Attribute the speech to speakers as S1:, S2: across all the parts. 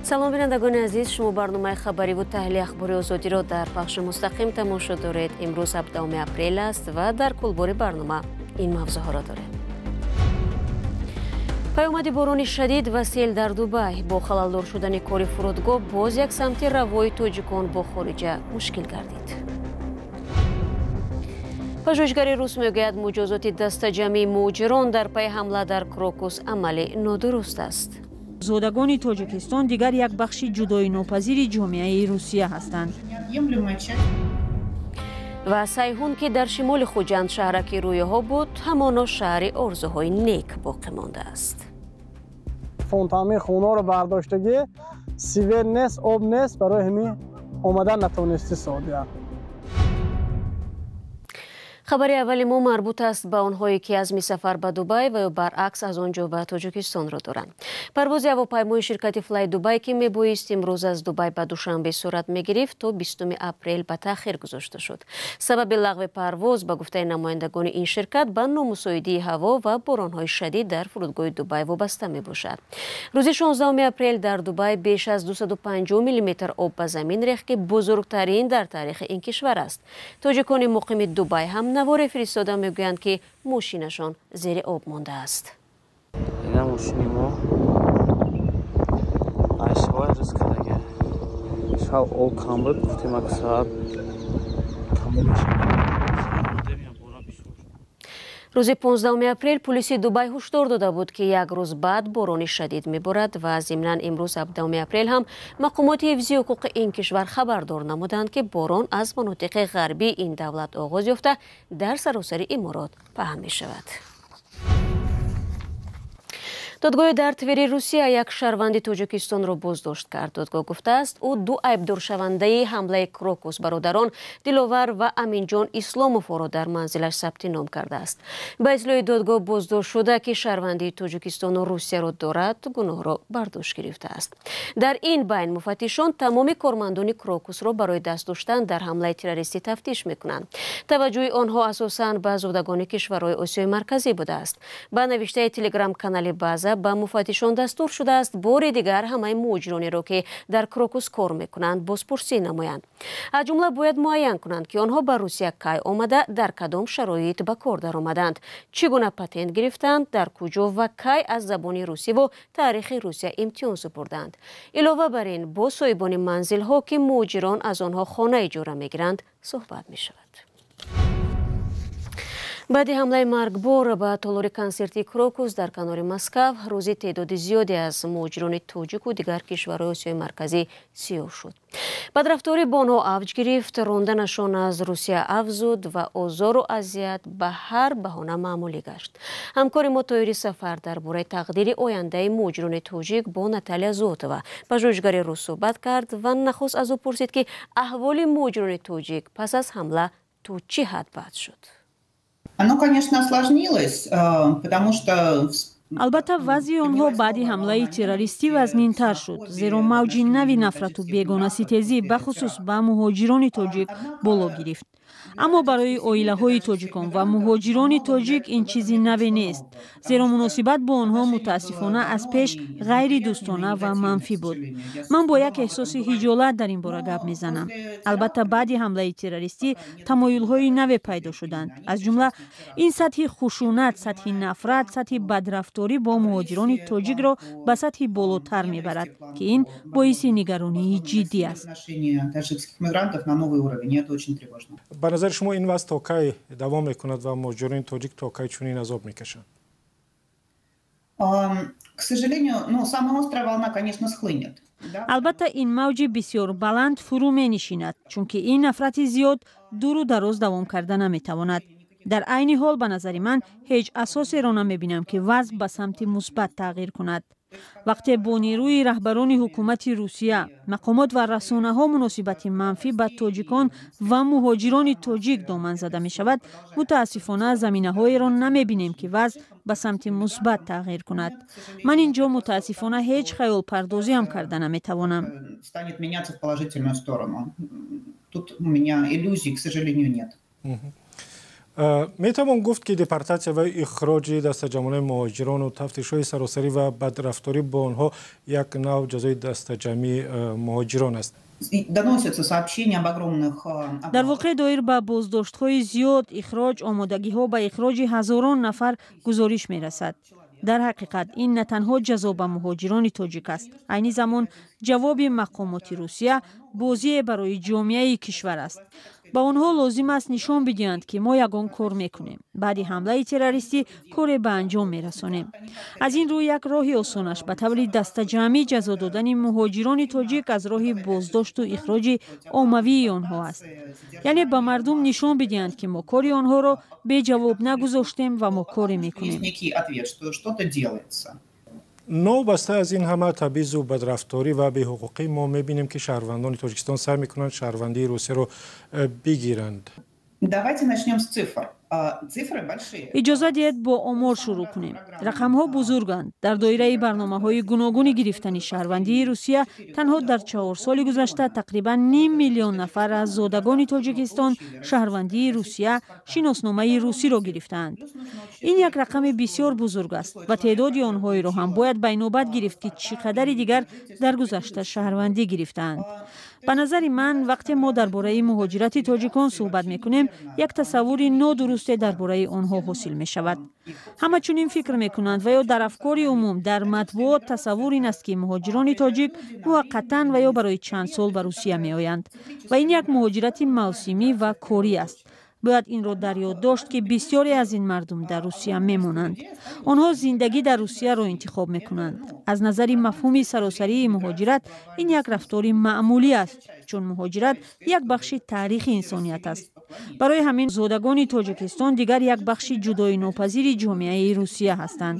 S1: Салом, бинандагони азиз. Шумо барномаи хабариву таҳлили Ахбори Озодиро дар пахши мустақим тамошо доред. Имрӯз 17 апрел аст ва дар кулбори барнома ин мавзӯъҳоро дорем. Паёмади борони шадид ва сел дар Дубай, бо халалдор шудани кори фурудгоҳ боз як самти равои тоҷикон бо хориҷа мушкил гардид. Пажӯҳишгари рус мегӯяд, муҷозоти дастаҷамъии муҳоҷирон дар пайи ҳамла дар Крокус амали нодуруст аст.
S2: Зодагони Тоҷикистон дигар як бахши ҷудоинопазири ҷомеаи Русия ҳастанд.
S1: Ва Сайҳун, ки дар шимоли Хуҷанд шаҳраки рӯёҳо буд, ҳамоно шаҳри орзуҳои нек боқӣ мондааст.
S3: Фонтанҳои хонаро бардоштагӣ, свет нест, об нест, барои ҳамин омадан натавонисти содия.
S1: Хабари аввали мо марбут аст ба онҳое, ки азми сафар ба Дубай ва ё баръакс аз он ҷо ба Тоҷикистонро доранд. Парвози ҳавопаймои ширкати Флай Дубай, ки мебоист имрӯз аз Дубай ба Душанбе сурат мегирифт, то 20 апрел ба таъхир гузошта шуд. Сабаби лағви парвоз, ба гуфтаи намояндагони ин ширкат, ба номусоидии ҳаво ва боронҳои шадид дар фурудгоҳи Дубай вобаста мебошад. Рӯзи 16 апрел дар Дубай беш аз 250 миллиметр об ба замин рехт, ки бузургтарин дар таърихи ин кишвар аст. Тоҷикони муқими Дубай ҳам наворе фиристода мегӯянд, ки мошинашон зери об мондааст.
S4: Ина мошини мо айшавай рӯз кардага, шав об кам буд, гуфтем, ак саат тамом.
S1: Рӯзи 15 апрел пулиси Дубай ҳушдор дода буд, ки як рӯз баъд борони шадид меборад ва зимнан имрӯз, 17 апрел, ҳам мақомоти ҳифзи ҳуқуқи ин кишвар хабардор намуданд, ки борон аз манотиқи ғарбии ин давлат оғоз ёфта, дар саросари Иморот паҳн мешавад. Додгоҳи дар Твери Русия як шаҳрванди Тоҷикистонро боздошт кард. Додгоҳ гуфтааст, ӯ ду айбдоршавандаи ҳамлаи Крокус, бародарон Диловар ва Аминҷон Исломовро, дар манзилаш сабти ном кардааст. Ба иттилои додгоҳ, боздоштшуда, ки шаҳрвандии Тоҷикистону Русияро дорад, гуноҳро бар дӯш гирифтааст. Дар ин байн муфаттишон тамоми кормандони Крокусро барои даст доштан дар ҳамлаи террористӣ тафтиш мекунанд. Таваҷҷӯҳи онҳо асосан ба зодагони кишварҳои Осиёи Марказӣ будааст. Ба навиштаи телеграм-канали База, ба муфаттишон дастур шудааст, бори дигар ҳамаи муҳоҷиронеро, ки дар Крокус кор мекунанд, бозпурсӣ намоянд. Аз ҷумла бояд муайян кунанд, ки онҳо ба Русия кай омада, дар кадом шароит ба кор даромаданд, чӣ гуна патент гирифтанд, дар куҷо ва кай аз забони русиву таърихи Русия имтиҳон супурданд. Илова бар ин, бо соҳибони манзилҳо, ки муҳоҷирон аз онҳо хона иҷора мегиранд, суҳбат мешавад. Баъди ҳамлаи маргбор ба толори консертии Крокус дар канори Москав, рӯзи теъдоди зиёде аз муҳоҷирони тоҷику дигар кишварҳои Осиёи Марказӣ сиёҳ шуд. Бадрафторӣ бо онҳо авҷ гирифт, ронданашон аз Русия афзуд ва озору азият ба ҳар баҳона маъмулӣ гашт. Ҳамкори мо Тоҳири Сафар дар бораи тақдири ояндаи муҳоҷирони тоҷик бо Наталия Зотова, пажӯҳишгари рус, суҳбат кард ва нахуст аз ӯ пурсид, ки аҳволи муҳоҷирони тоҷик пас аз ҳамла то чӣ ҳад бад шуд.
S5: Оно, конечно, осложнилось, потому что
S2: Албатта, вазъи онҳо баъди ҳамлаи террористӣ вазнинтар шуд, зеро мавҷи нави нафрату бегонаситезӣ, бахусус ба муҳоҷирони тоҷик, боло гирифт. Аммо барои оилаҳои тоҷикон ва муҳоҷирони тоҷик ин чизи наве нест, зеро муносибат бо онҳо, мутаассифона, аз пеш ғайридӯстона ва манфӣ буд. Ман бо як эҳсоси ҳиҷолат дар ин бора гап мезанам. Албатта, баъди ҳамлаи террористӣ тамоюлҳои наве пайдо шуданд. Аз ҷумла ин сатҳи хушунат, сатҳи нафрат, сатҳи бадрафторӣ бо муҳоҷирони тоҷикро ба сатҳи болотар мебарад, ки ин боиси нигаронии ҷиддӣ аст.
S6: Ба назари шумо, ин вазъ то кай давом мекунад ва муҳоҷирони тоҷик то кай чунин азоб мекашанд?
S5: К сожалению, ну, самая острая волна, конечно, схлынет.
S2: Албатта, ин мавҷи бисёр баланд фурӯ менишинад, чунки ин нафрати зиёд дуру дароз давом карда наметавонад. Дар айни ҳол, ба назари ман, ҳеҷ асосеро намебинам, ки вазъ ба самти мусбат тағйир кунад. Вақте бо нерӯи раҳбарони ҳукумати Русия, мақомот ва расонаҳо муносибати манфӣ ба тоҷикон ва муҳоҷирони тоҷик доман зада мешавад, мутаассифона, заминаҳоеро намебинем, ки вазъ ба самти мусбат тағйир кунад. Ман ин ҷо, мутаассифона, ҳеҷ хаёлпардозиам карда наметавонам.
S5: Станет меняться в положительную сторону. Тут у меня иллюзий, к сожалению, нет.
S6: Метавон гуфт, ки депортатсия ва ихроҷи дастаҷамъонаи муҳоҷирону тафтишҳои саросарӣ ва бадрафторӣ бо онҳо як нав ҷазои дастаҷамъии муҳоҷирон аст.
S5: Доносятся сообщения об огромных
S2: Дар воқеъ, доир ба боздоштҳои зиёд, ихроҷ, омодагиҳо ба ихроҷи ҳазорон нафар гузориш мерасад. Дар ҳақиқат, ин на танҳо ҷазо ба муҳоҷирони тоҷик аст, айни замон ҷавоби мақомоти Русия бозие барои ҷомеаи кишвар аст. Ба онҳо лозим аст нишон бидиҳанд, ки мо ягон кор мекунем, баъди ҳамлаи террористӣ коре ба анҷом мерасонем. Аз ин рӯ, як роҳи осонаш ба таври дастаҷамъӣ ҷазо додани муҳоҷирони тоҷик аз роҳи боздошту ихроҷи оммавии онҳо аст, яъне ба мардум нишон бидиҳанд, ки мо кори онҳоро беҷавоб нагузоштем ва мо коре мекунем.
S6: Новобаста аз ин ҳама табъизу бадрафторӣ ва беҳуқуқӣ, мо мебинем, ки шаҳрвандони Тоҷикистон саъй мекунанд шаҳрвандии Русияро бигиранд.
S5: Давайте начнем с цифр. Цифры большие.
S2: Иҷоза диҳед, бо омор шурӯъ кунем. Рақамҳо бузурганд. Дар доираи барномаҳои гуногуни гирифтани шаҳрвандии Русия танҳо дар 4 соли гузашта тақрибан ним миллион нафар аз зодагони Тоҷикистон шаҳрвандии Русия, шиносномаи русиро гирифтаанд. Ин як рақами бисёр бузург аст ва теъдоди онҳоеро ҳам бояд ба инобат гирифт, ки чӣ қадари дигар дар гузашта шаҳрвандӣ гирифтаанд. Ба назари ман, вақте мо дар бораи муҳоҷирати тоҷикон суҳбат мекунем, як тасаввури нодурусте дар бораи онҳо ҳосил мешавад. Ҳама чунин фикр мекунанд ва ё дар афкори умум, дар матбуот тасаввур ин аст, ки муҳоҷирони тоҷик муваққатан ва ё барои чанд сол ба Русия меоянд ва ин як муҳоҷирати мавсимӣ ва корӣ аст. Бояд инро дар ёд дошт, ки бисёре аз ин мардум дар Русия мемонанд. Онҳо зиндагӣ дар Русияро интихоб мекунанд. Аз назари мафҳуми саросарии муҳоҷират ин як рафтори маъмулӣ аст, чун муҳоҷират як бахши таърихи инсоният аст. Барои ҳамин зодагони Тоҷикистон дигар як бахши ҷудоинопазири ҷомеаи Русия ҳастанд.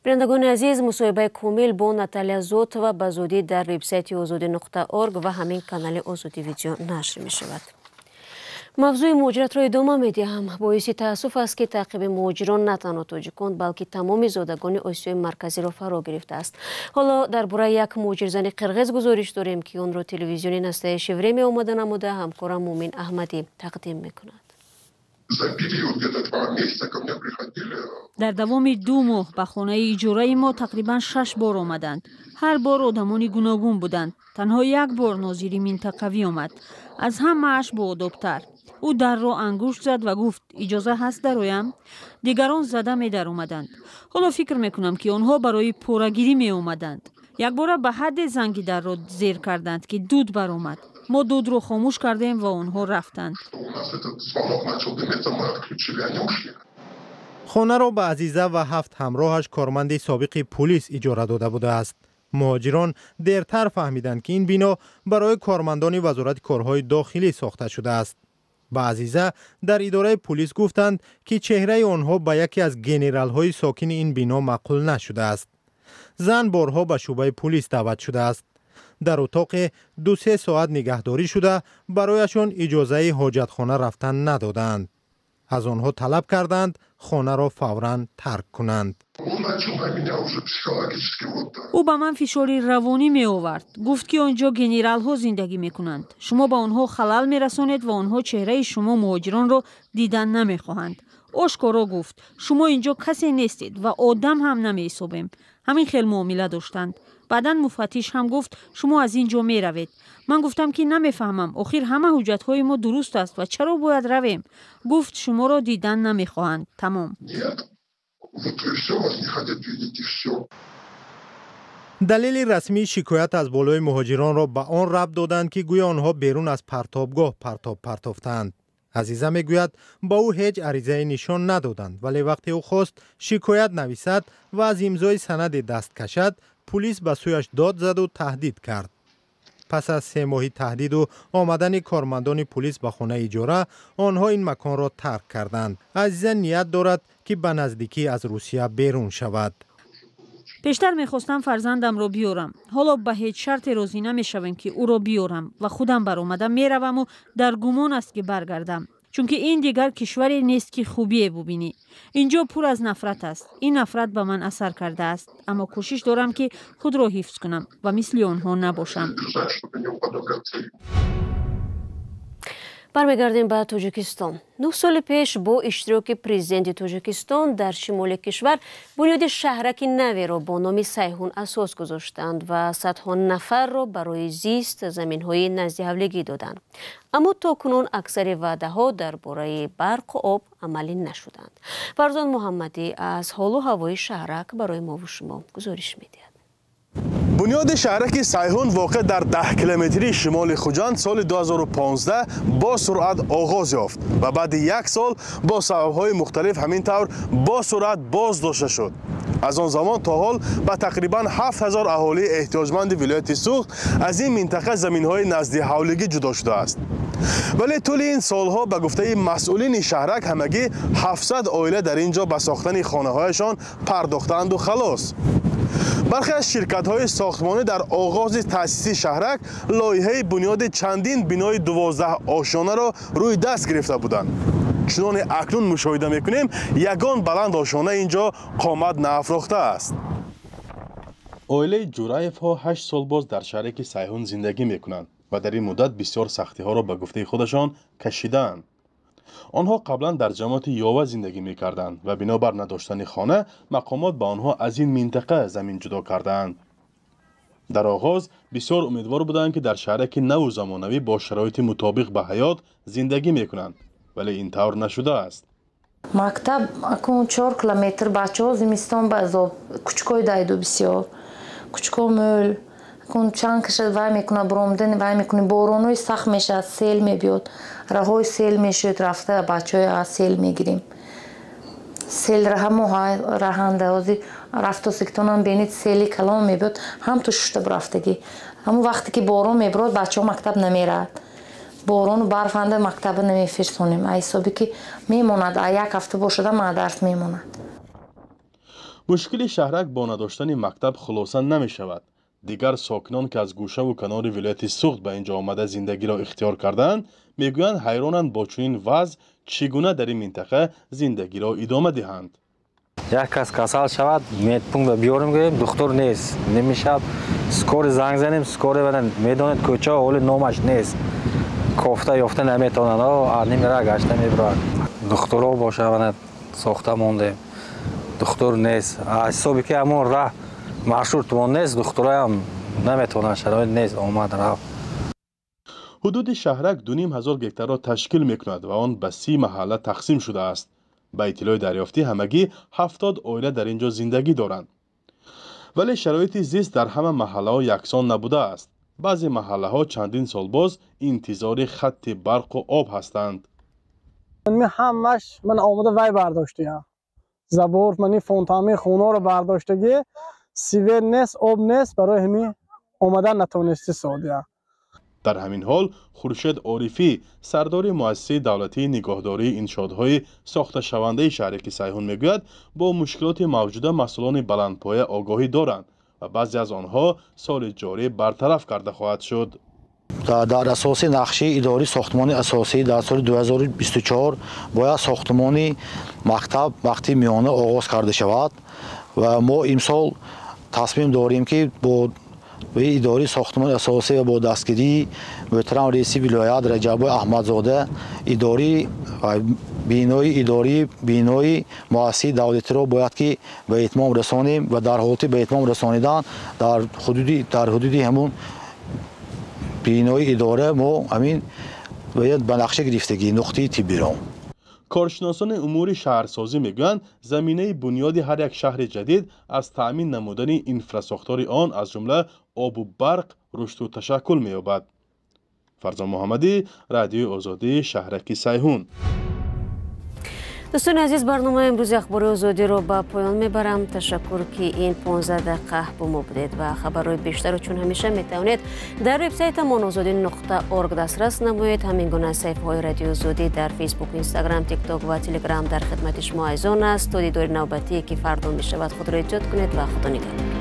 S1: Бинандагони азиз, мусоҳибаи комил бо Наталия Зотова ба зудӣ дар вебсайти озодӣ.орг ва ҳамин канали Озодӣ Видео нашр мешавад. Мавзӯи муҳоҷиратро идома медиҳам. Боиси таассуф аст, ки таъқиби муҳоҷирон на танҳо тоҷикон, балки тамоми зодагони Осиёи Марказиро фаро гирифтааст. Ҳоло дар бораи як муҳоҷирзани қирғиз гузориш дорем, ки онро телевизиони «Настоящее время» омода намуда, ҳамкорам Мумин Аҳмадӣ тақдим мекунад.
S7: За период где-то 2 месяца ко мне приходили.
S2: Дар давоми 2 моҳ ба хонаи иҷораи мо тақрибан шаш бор омаданд. Ҳар бор одамони гуногун буданд. Танҳо як бор нозири минтақавӣ омад, аз ҳамааш боодобтар. Ӯ дарро ангушт зад ва гуфт: «Иҷоза ҳаст дароям?» Дигарон зада медаромаданд. Ҳоло фикр мекунам, ки онҳо барои порагирӣ меомаданд. Якбора ба ҳадде занги дарро зер карданд, ки дуд баромад. Мо дудро хомӯш кардем ва онҳо рафтанд.
S7: У нас этот звонок начал дымиться, мы отключили, они ушли.
S8: Хонаро ба Азиза ва ҳафт ҳамроҳаш корманди собиқи пулис иҷора дода будааст. Муҳоҷирон дертар фаҳмиданд, ки ин бино барои кормандони Вазорати корҳои дохилӣ сохта шудааст. Ба Азиза дар идораи пулис гуфтанд, ки чеҳраи онҳо ба яке аз генералҳои сокини ин бино маъқул нашудааст. Зан борҳо ба шӯъбаи пулис даъват шудааст. Дар утоқе 2-се соат нигаҳдорӣ шуда, барояшон иҷозаи ҳоҷатхона рафтан надоданд. Аз онҳо талаб карданд, хонаро фавран тарк кунанд.
S7: Он начал на меня уже психологически вот так.
S2: Ӯ ба ман фишори равонӣ меовард. Гуфт, ки он ҷо генералҳо зиндагӣ мекунанд, шумо ба онҳо халал мерасонед ва онҳо чеҳраи шумо муҳоҷиронро дидан намехоҳанд. Ошкоро гуфт: «Шумо ин ҷо касе нестед ва одам ҳам намеҳисобем». Ҳамин хел муомила доштанд. Баъдан муфаттиш ҳам гуфт: «Шумо аз ин ҷо меравед». Ман гуфтам, ки намефаҳмам, охир ҳама ҳуҷҷатҳои мо дуруст аст ва чаро бояд равем? Гуфт: «Шуморо дидан намехоҳанд, тамом».
S7: Нет. Вот и все, вас не хотят видеть, и все.
S8: Далели расмии шикоят аз болои муҳоҷиронро ба он рабт доданд, ки гӯё онҳо берун аз партобгоҳ партоб партофтаанд. Азиза мегӯяд, ба ӯ ҳеҷ аризае нишон надоданд, вале вақте ӯ хост шикоят нависад ва аз имзои санаде даст кашад, пулис ба сӯяш дод заду таҳдид кард. Пас аз 3 моҳи таҳдиду омадани кормандони пулис ба хонаи иҷора, онҳо ин маконро тарк карданд. Азиза ният дорад, ки ба наздикӣ аз Русия берун шавад.
S2: Пештар мехостам фарзандамро биёрам. Ҳоло ба ҳеҷ шарте розӣ намешавем, ки ӯро биёрам ва худам баромада мераваму дар гумон аст, ки баргардам, чунки ин дигар кишваре нест, ки хубие бубинӣ. Инҷо пур аз нафрат аст. Ин нафрат ба ман асар кардааст, аммо кӯшиш дорам, ки худро ҳифз кунам ва мисли онҳо набошам.
S7: Держать, чтобы не уподобляться им.
S1: Бармегардем ба Тоҷикистон. 9 соли пеш бо иштироки президенти Тоҷикистон дар шимоли кишвар бунёди шаҳраки наверо бо номи Сайҳун асос гузоштанд ва садҳо нафарро барои зист заминҳои наздиҳавлигӣ доданд. Аммо то кунун аксари ваъдаҳо дар бораи барқу об амалӣ нашуданд. Фарзон Муҳаммадӣ аз ҳолу ҳавои шаҳрак барои мову шумо гузориш медиҳад.
S9: Бунёди шаҳраки Сайҳун воқеъ дар 10 километрии шимоли Хуҷанд соли 2015 бо суръат оғоз ёфт ва баъди як сол бо сабабҳои мухталиф ҳамин тавр бо суръат боз дошта шуд. Аз он замон то ҳол ба тақрибан 7000 аҳолии эҳтиёҷманди вилояти Суғд аз ин минтақа заминҳои наздиҳавлигӣ ҷудо шудааст. Вале тӯли ин солҳо ба гуфтаи масъулини шаҳрак ҳамагӣ 700 оила дар ин ҷо ба сохтани хонаҳояшон пардохтаанду халос. Бархе аз ширкатҳои сохтмонӣ дар оғози таъсиси шаҳрак лоиҳаи бунёди чандин бинои 12 ошёнаро рӯи даст гирифта буданд. Чуноне акнун мушоҳида мекунем, ягон баланд ошёна ин ҷо қомат наафрохтааст. Оилаи Ҷураевҳо 8 сол боз дар шаҳраки Сайҳун зиндагӣ мекунанд ва дар ин муддат бисёр сахтиҳоро ба гуфтаи худашон кашидаанд. Онҳо қаблан дар ҷамоати Ёва зиндагӣ мекарданд ва бинобар надоштани хона мақомот ба онҳо аз ин минтақа замин ҷудо кардаанд. Дар оғоз бисёр умедвор буданд, ки дар шаҳраки наву замонавӣ бо шароити мутобиқ ба ҳаёт зиндагӣ мекунанд, вале ин тавр нашудааст.
S10: Мактаб акун 4 километр, бачаҳо зимистон ба азоб, кучкои дайду бисёр, кучко мӯл, акун чанд кашад вай мекунад, буромдани вай мекунад, боронои сахт мешавад, сел мебиёд, раҳои сел мешуд, рафта бачаҳои аз сел мегирем. Сел раҳамо раҳанда, ҳозир рафтосигитонам бинед, сели калон мебиёд, ҳам ту шушта бурафтагӣ. Ҳамун вақте ки борон мебирод, бачаҳо мактаб намеравад. Борону барфанда мактаба намефирсонем, аз ҳисоби ки мемонад, а як ҳафта бошада мадарс мемонад.
S9: Мушкили шаҳрак бо надоштани мактаб хулоса намешавад. Дигар сокинон, ки аз гӯшаву канори вилояти Суғд ба ин ҷо омада зиндагиро ихтиёр кардаанд, мегӯянд ҳайронанд бо чунин вазъ чӣ гуна дар ин минтақа зиндагиро идома диҳанд.
S11: Як кас касал шавад, медпунктба биёрем, гӯем, духтур нест, немешавад, скори занг занем, скори медонед, кӯчао ҳоли номаш нест, кофта ёфта наметавонанд, нимра гашта мебурад. Духтуро бошаванд, сохта мондем, духтур нест, аз ҳисоби ки ҳамон раҳ маршрутмон нест, духтуроям наметавонанд, шароит нест, омад рафт.
S9: Ҳудуди шаҳрак 2500 гектарро ташкил мекунад ва он ба 30 маҳалла тақсим шудааст. Ба иттилои дарёфтӣ ҳамагӣ 70 оила дар ин ҷо зиндагӣ доранд. Вале шароити зист дар ҳама маҳаллаҳо яксон набудааст. Баъзе маҳаллаҳо чандин сол боз интизори хатти барқу об ҳастанд.
S3: Ҳамаш ман омода вай бардоштиям. Забор мани фонтанми хонаро бардоштагӣ, свет нест, об нест, барои ҳамин омадан натавонисти содия.
S9: Дар ҳамин ҳол Хуршед Орифӣ, сардори муассисаи давлатии нигоҳдории иншоотҳои сохташавандаи шаҳраки Сайҳун мегӯяд, бо мушкилоти мавҷуда масъулони баландпоя огоҳӣ доранд ва баъзе аз онҳо соли ҷорӣ бартараф карда хоҳад шуд.
S12: Дар асоси нақшаи идории сохтмони асосӣ дар соли 2024 бояд сохтмони мактаб вақти миёна оғоз карда шавад ва мо имсол тасмим дорем, ки бо идории сохтмони асосӣ ва бо дастгирии муҳтарам раиси вилоят Раҷаббой Аҳмадзода идории бинои идории бинои муассисаи давлатиро бояд ки ба итмом расонем ва дар ҳолати ба итмом расонидан дар ҳудуди ҳамун бинои идора мо ҳамин бояд ба нақша гирифтагӣ нуқтаи тиббиро.
S9: Коршиносони умури шаҳрсозӣ мегӯянд, заминаи бунёди ҳар як шаҳри ҷадид аз таъмин намудани инфрасохтори он, аз ҷумла обу барқ, рушду ташаккул меёбад. Фарзон Муҳаммадӣ, Радиои Озодӣ, шаҳраки Сайҳун.
S1: Дӯстони азиз, барномаи имрӯзи Ахбори Озодиро ба поён мебарам. Ташаккур, ки ин 15 дақиқа бо мо будед ва хабарҳои бештарро чун ҳамеша метавонед дар вебсайтамон озодӣ.орг дастрас намоед. Ҳамин гуна саҳифаҳои Радиои Озодӣ дар Фейсбук, Инстаграм, Тикток ва Телеграм дар хидмати шумо азизон аст. То дидори навбатие, ки фардо мешавад, худро эҳтиёт кунед ва худо нигаҳдор.